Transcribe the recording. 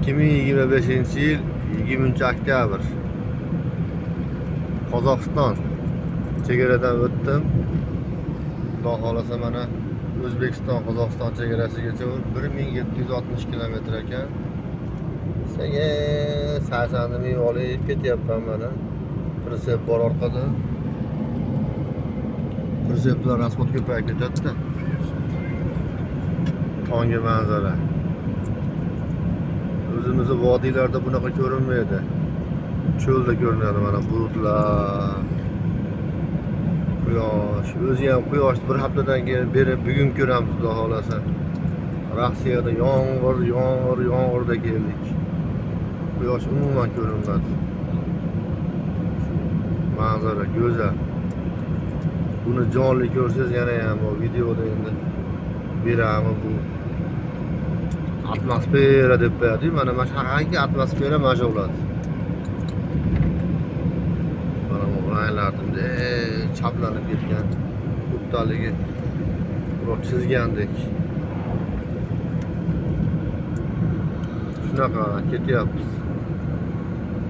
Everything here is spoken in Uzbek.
2025 yil 20 oktyabr. Qozog'iston chegaradan o'tdim. Xudo xohlasa mana O'zbekiston Qozog'iston chegarasigacha 1760 kilometr ekan. Sekin sarsandni minib olib ketyapman mana. Pritsep bor orqada. Pritseplar расход ko'payib ketadi-da. Tonggi manzara. O'zimizni vodiylarda bunaqa ko'rinmaydi. Cho'lda ko'rinadi mana bulutlar. Quyosh, o'zi ham quyosh bir haftadan keyin beri bugun ko'ramiz xudo xohlasa. Rossiyada yomg'ir, yomg'ir, yomg'irda keldik. Quyosh umuman ko'rinmadi. Manzara go'zal. Buni jonli ko'rsangiz yana ham bu videoda endi beramiz bu atmosfera deb qo'yadi. Mana shu haqiqiy atmosfera mana shu bo'ladi. Mana bu ranglar bunday chaplanib ketgan. Xuddi birov chizgandek. Shunaqa ketyapmiz.